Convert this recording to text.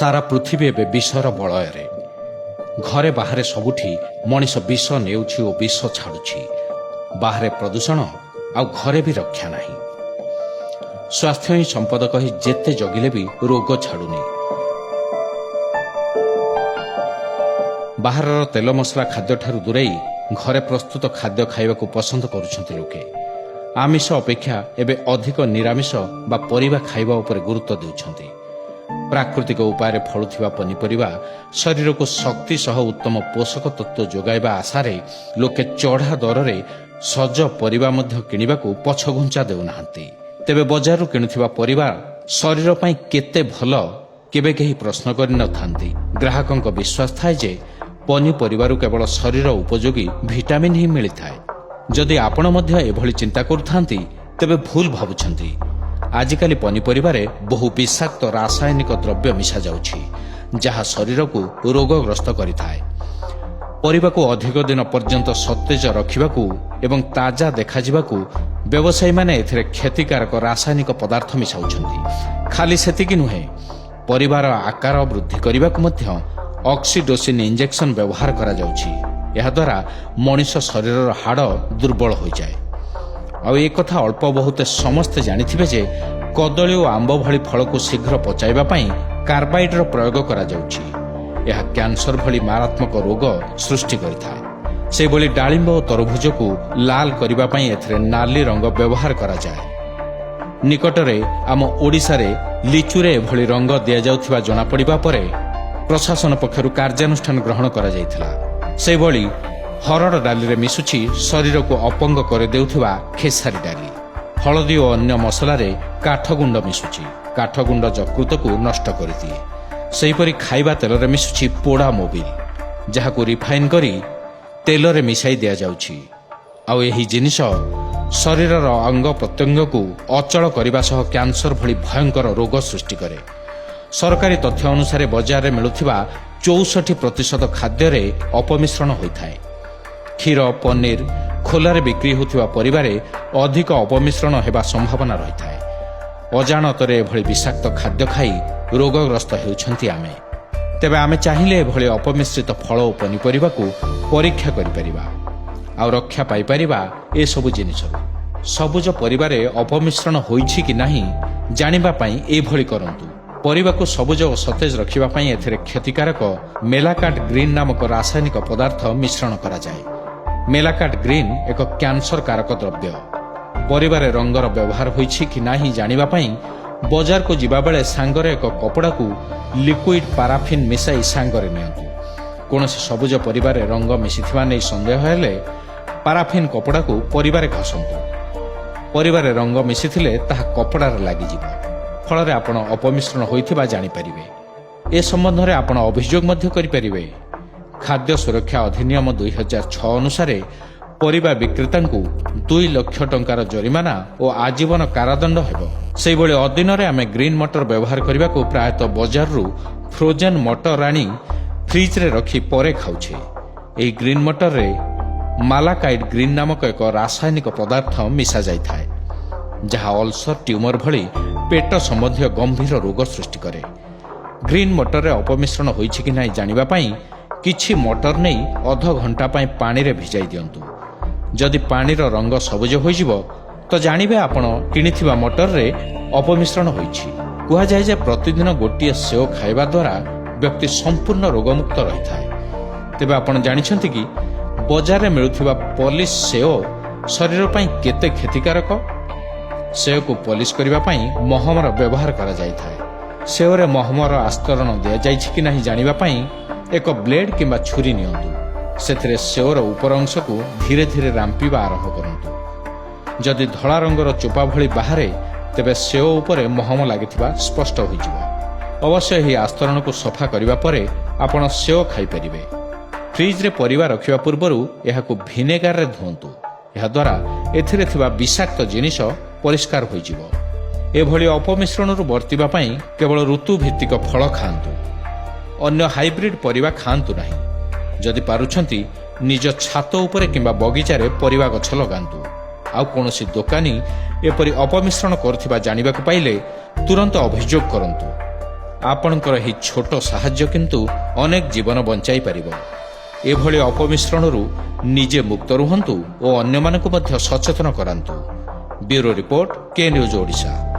ସାରା ପୃଥିବୀ ଏବେ ବିଷର ବଳୟରେ। ଘରେ ବାହାରେ ସବୁଠି ମଣିଷ ବିଷ ନେଉଛି ଓ ବିଷ ଛାଡୁଛି। ବାହାରେ ପ୍ରଦୂଷଣ, ଆଉ ଘରେ ବି ରକ୍ଷା ନାହିଁ। ସ୍ୱାସ୍ଥ୍ୟ ହିଁ ସମ୍ପଦ କହି ଯେତେ ଜଗିଲେ ବି ରୋଗ ଛାଡୁନି। ବାହାରର ତେଲ ମସଲା ଖାଦ୍ୟଠାରୁ ଦୂରେଇ ଘରେ ପ୍ରସ୍ତୁତ ଖାଦ୍ୟ ଖାଇବାକୁ ପସନ୍ଦ କରୁଛନ୍ତି ଲୋକେ। ଆମିଷ ଅପେକ୍ଷା ଏବେ ଅଧିକ ନିରାମିଷ ବା ପରିବା ଖାଇବା ଉପରେ ଗୁରୁତ୍ୱ ଦେଉଛନ୍ତି। ପ୍ରାକୃତିକ ଉପାୟରେ ଫଳୁଥିବା ପନିପରିବା ଶରୀରକୁ ଶକ୍ତି ସହ ଉତ୍ତମ ପୋଷକ ତତ୍ତ୍ୱ ଯୋଗାଇବା ଆଶାରେ ଲୋକେ ଚଢ଼ା ଦରରେ ସଜ ପରିବା ମଧ୍ୟ କିଣିବାକୁ ପଛଘୁଞ୍ଚା ଦେଉନାହାନ୍ତି। ତେବେ ବଜାରରୁ କିଣୁଥିବା ପରିବା ଶରୀର ପାଇଁ କେତେ ଭଲ, କେବେ କେହି ପ୍ରଶ୍ନ କରିନଥାନ୍ତି। ଗ୍ରାହକଙ୍କ ବିଶ୍ୱାସ ଥାଏ ଯେ ପନିପରିବାରୁ କେବଳ ଶରୀର ଉପଯୋଗୀ ଭିଟାମିନ୍ ହିଁ ମିଳିଥାଏ। ଯଦି ଆପଣ ମଧ୍ୟ ଏଭଳି ଚିନ୍ତା କରୁଥାନ୍ତି, ତେବେ ଭୁଲ ଭାବୁଛନ୍ତି। ଆଜିକାଲି ପନିପରିବାରେ ବହୁ ବିଷାକ୍ତ ରାସାୟନିକ ଦ୍ରବ୍ୟ ମିଶାଯାଉଛି, ଯାହା ଶରୀରକୁ ରୋଗଗ୍ରସ୍ତ କରିଥାଏ। ପରିବାକୁ ଅଧିକ ଦିନ ପର୍ଯ୍ୟନ୍ତ ସତେଜ ରଖିବାକୁ ଏବଂ ତାଜା ଦେଖାଯିବାକୁ ବ୍ୟବସାୟୀମାନେ ଏଥିରେ କ୍ଷତିକାରକ ରାସାୟନିକ ପଦାର୍ଥ ମିଶାଉଛନ୍ତି। ଖାଲି ସେତିକି ନୁହେଁ, ପରିବାର ଆକାର ବୃଦ୍ଧି କରିବାକୁ ମଧ୍ୟ ଅକ୍ସିଡୋସିନ୍ ଇଞ୍ଜେକ୍ସନ ବ୍ୟବହାର କରାଯାଉଛି। ଏହାଦ୍ୱାରା ମଣିଷ ଶରୀରର ହାଡ଼ ଦୁର୍ବଳ ହୋଇଯାଏ। ଆଉ ଏକଥା ଅଳ୍ପ ବହୁତ ସମସ୍ତେ ଜାଣିଥିବେ ଯେ କଦଳୀ ଓ ଆମ୍ବ ଭଳି ଫଳକୁ ଶୀଘ୍ର ପଚାଇବା ପାଇଁ କାର୍ବାଇଡ୍ର ପ୍ରୟୋଗ କରାଯାଉଛି। ଏହା କ୍ୟାନ୍ସର ଭଳି ମାରାତ୍ମକ ରୋଗ ସୃଷ୍ଟି କରିଥାଏ। ସେହିଭଳି ଡାଳିମ୍ବ ଓ ତରଭୁଜକୁ ଲାଲ କରିବା ପାଇଁ ଏଥିରେ ନାଲି ରଙ୍ଗ ବ୍ୟବହାର କରାଯାଏ। ନିକଟରେ ଆମ ଓଡ଼ିଶାରେ ଲିଚୁରେ ଏଭଳି ରଙ୍ଗ ଦିଆଯାଉଥିବା ଜଣାପଡ଼ିବା ପରେ ପ୍ରଶାସନ ପକ୍ଷରୁ କାର୍ଯ୍ୟାନୁଷ୍ଠାନ ଗ୍ରହଣ କରାଯାଇଥିଲା। ସେହିଭଳି ହରଡ଼ ଡାଲିରେ ମିଶୁଛି ଶରୀରକୁ ଅପଙ୍ଗ କରିଦେଉଥିବା ଖେସାରୀ ଡାଲି। ହଳଦୀ ଓ ଅନ୍ୟ ମସଲାରେ କାଠଗୁଣ୍ଡ ମିଶୁଛି। କାଠଗୁଣ୍ଡ ଯକୃତକୁ ନଷ୍ଟ କରିଦିଏ। ସେହିପରି ଖାଇବା ତେଲରେ ମିଶୁଛି ପୋଡ଼ା ମୋବିଲ, ଯାହାକୁ ରିଫାଇନ୍ କରି ତେଲରେ ମିଶାଇ ଦିଆଯାଉଛି। ଆଉ ଏହି ଜିନିଷ ଶରୀରର ଅଙ୍ଗ ପ୍ରତ୍ୟଙ୍ଗକୁ ଅଚଳ କରିବା ସହ କ୍ୟାନ୍ସର ଭଳି ଭୟଙ୍କର ରୋଗ ସୃଷ୍ଟି କରେ। ସରକାରୀ ତଥ୍ୟ ଅନୁସାରେ ବଜାରରେ ମିଳୁଥିବା 64% ଖାଦ୍ୟରେ ଅପମିଶ୍ରଣ ହୋଇଥାଏ। କ୍ଷୀର, ପନିର, ଖୋଲାରେ ବିକ୍ରି ହେଉଥିବା ପରିବାରେ ଅଧିକ ଅପମିଶ୍ରଣ ହେବା ସମ୍ଭାବନା ରହିଥାଏ। ଅଜାଣତରେ ଏଭଳି ବିଷାକ୍ତ ଖାଦ୍ୟ ଖାଇ ରୋଗଗ୍ରସ୍ତ ହେଉଛନ୍ତି ଆମେ। ତେବେ ଆମେ ଚାହିଁଲେ ଏଭଳି ଅପମିଶ୍ରିତ ଫଳ ଓ ପନିପରିବାକୁ ପରୀକ୍ଷା କରିପାରିବା ଆଉ ରକ୍ଷା ପାଇପାରିବା ଏସବୁ ଜିନିଷରୁ। ସବୁଜ ପରିବାରେ ଅପମିଶ୍ରଣ ହୋଇଛି କି ନାହିଁ ଜାଣିବା ପାଇଁ ଏଭଳି କରନ୍ତୁ। ପରିବାକୁ ସବୁଜ ଓ ସତେଜ ରଖିବା ପାଇଁ ଏଥିରେ କ୍ଷତିକାରକ ମେଲାକାଟ ଗ୍ରୀନ୍ ନାମକ ରାସାୟନିକ ପଦାର୍ଥ ମିଶ୍ରଣ କରାଯାଏ। ମେଲାକାଟ ଗ୍ରୀନ୍ ଏକ କ୍ୟାନ୍ସର କାରକ ଦ୍ରବ୍ୟ। ପରିବାରେ ରଙ୍ଗର ବ୍ୟବହାର ହୋଇଛି କି ନାହିଁ ଜାଣିବା ପାଇଁ ବଜାରକୁ ଯିବାବେଳେ ସାଙ୍ଗରେ ଏକ କପଡ଼ାକୁ ଲିକ୍ୱିଡ ପାରାଫିନ୍ ମିଶାଇ ସାଙ୍ଗରେ ନିଅନ୍ତୁ। କୌଣସି ସବୁଜ ପରିବାରେ ରଙ୍ଗ ମିଶିଥିବା ନେଇ ସନ୍ଦେହ ହେଲେ ପାରାଫିନ୍ କପଡ଼ାକୁ ପରିବାରେ ଘଷନ୍ତୁ। ପରିବାରେ ରଙ୍ଗ ମିଶିଥିଲେ ତାହା କପଡ଼ାରେ ଲାଗିଯିବ। ଫଳରେ ଆପଣ ଅପମିଶ୍ରଣ ହୋଇଥିବା ଜାଣିପାରିବେ। ଏ ସମ୍ବନ୍ଧରେ ଆପଣ ଅଭିଯୋଗ ମଧ୍ୟ କରିପାରିବେ। ଖାଦ୍ୟ ସୁରକ୍ଷା ଅଧିନିୟମ 2006 ଅନୁସାରେ ପରିବା ବିକ୍ରେତାଙ୍କୁ 2 ଲକ୍ଷ ଟଙ୍କାର ଜରିମାନା ଓ ଆଜୀବନ କାରାଦଣ୍ଡ ହେବ। ସେହିଭଳି ଅଦିନରେ ଆମେ ଗ୍ରୀନ୍ ମଟର ବ୍ୟବହାର କରିବାକୁ ପ୍ରାୟତଃ ବଜାରରୁ ଫ୍ରୋଜେନ୍ ମଟର ଆଣି ଫ୍ରିଜରେ ରଖି ପରେ ଖାଉଛେ। ଏହି ଗ୍ରୀନ୍ ମଟରରେ ମାଲାକାଇଡ୍ ଗ୍ରୀନ୍ ନାମକ ଏକ ରାସାୟନିକ ପଦାର୍ଥ ମିଶାଯାଇଥାଏ, ଯାହା ଅଲସର, ଟ୍ୟୁମର ଭଳି ପେଟ ସମ୍ବନ୍ଧୀୟ ଗମ୍ଭୀର ରୋଗ ସୃଷ୍ଟି କରେ। ଗ୍ରୀନ୍ ମଟରରେ ଅପମିଶ୍ରଣ ହୋଇଛି କି ନାହିଁ ଜାଣିବା ପାଇଁ କିଛି ମଟର ନେଇ ଅଧ ଘଣ୍ଟା ପାଇଁ ପାଣିରେ ଭିଜାଇ ଦିଅନ୍ତୁ। ଯଦି ପାଣିର ରଙ୍ଗ ସବୁଜ ହୋଇଯିବ, ତ ଜାଣିବେ ଆପଣ କିଣିଥିବା ମଟରରେ ଅପମିଶ୍ରଣ ହୋଇଛି। କୁହାଯାଏ ଯେ ପ୍ରତିଦିନ ଗୋଟିଏ ସେଓ ଖାଇବା ଦ୍ୱାରା ବ୍ୟକ୍ତି ସମ୍ପୂର୍ଣ୍ଣ ରୋଗମୁକ୍ତ ରହିଥାଏ। ତେବେ ଆପଣ ଜାଣିଛନ୍ତି କି ବଜାରରେ ମିଳୁଥିବା ପଲିସ ସେଓ ଶରୀର ପାଇଁ କେତେ କ୍ଷତିକାରକ? ସେଓକୁ ପଲିସ କରିବା ପାଇଁ ମହମର ବ୍ୟବହାର କରାଯାଇଥାଏ। ସେଓରେ ମହମର ଆସ୍ତରଣ ଦିଆଯାଇଛି କି ନାହିଁ ଜାଣିବା ପାଇଁ ଏକ ବ୍ଲେଡ୍ କିମ୍ବା ଛୁରୀ ନିଅନ୍ତୁ। ସେଥିରେ ସେଓର ଉପର ଅଂଶକୁ ଧୀରେ ଧୀରେ ରାମ୍ପିବା ଆରମ୍ଭ କରନ୍ତୁ। ଯଦି ଧଳା ରଙ୍ଗର ଚୋପା ଭଳି ବାହାରେ, ତେବେ ସେଓ ଉପରେ ମହମ ଲାଗିଥିବା ସ୍ପଷ୍ଟ ହୋଇଯିବ। ଅବଶ୍ୟ ଏହି ଆସ୍ତରଣକୁ ସଫା କରିବା ପରେ ଆପଣ ସେଓ ଖାଇପାରିବେ। ଫ୍ରିଜରେ ପରିବା ରଖିବା ପୂର୍ବରୁ ଏହାକୁ ଭିନେଗାରରେ ଧୁଅନ୍ତୁ। ଏହାଦ୍ୱାରା ଏଥିରେ ଥିବା ବିଷାକ୍ତ ଜିନିଷ ପରିଷ୍କାର ହୋଇଯିବ। ଏଭଳି ଅପମିଶ୍ରଣରୁ ବର୍ତ୍ତିବା ପାଇଁ କେବଳ ଋତୁଭିତ୍ତିକ ଫଳ ଖାଆନ୍ତୁ। ଅନ୍ୟ ହାଇବ୍ରିଡ୍ ପରିବା ଖାଆନ୍ତୁ ନାହିଁ। ଯଦି ପାରୁଛନ୍ତି, ନିଜ ଛାତ ଉପରେ କିମ୍ବା ବଗିଚାରେ ପରିବା ଗଛ ଲଗାନ୍ତୁ। ଆଉ କୌଣସି ଦୋକାନୀ ଏପରି ଅପମିଶ୍ରଣ କରୁଥିବା ଜାଣିବାକୁ ପାଇଲେ ତୁରନ୍ତ ଅଭିଯୋଗ କରନ୍ତୁ। ଆପଣଙ୍କର ଏହି ଛୋଟ ସାହାଯ୍ୟ କିନ୍ତୁ ଅନେକ ଜୀବନ ବଞ୍ଚାଇ ପାରିବ। ଏଭଳି ଅପମିଶ୍ରଣରୁ ନିଜେ ମୁକ୍ତ ରୁହନ୍ତୁ ଓ ଅନ୍ୟମାନଙ୍କୁ ମଧ୍ୟ ସଚେତନ କରାନ୍ତୁ। Bureau report, K news Odisha.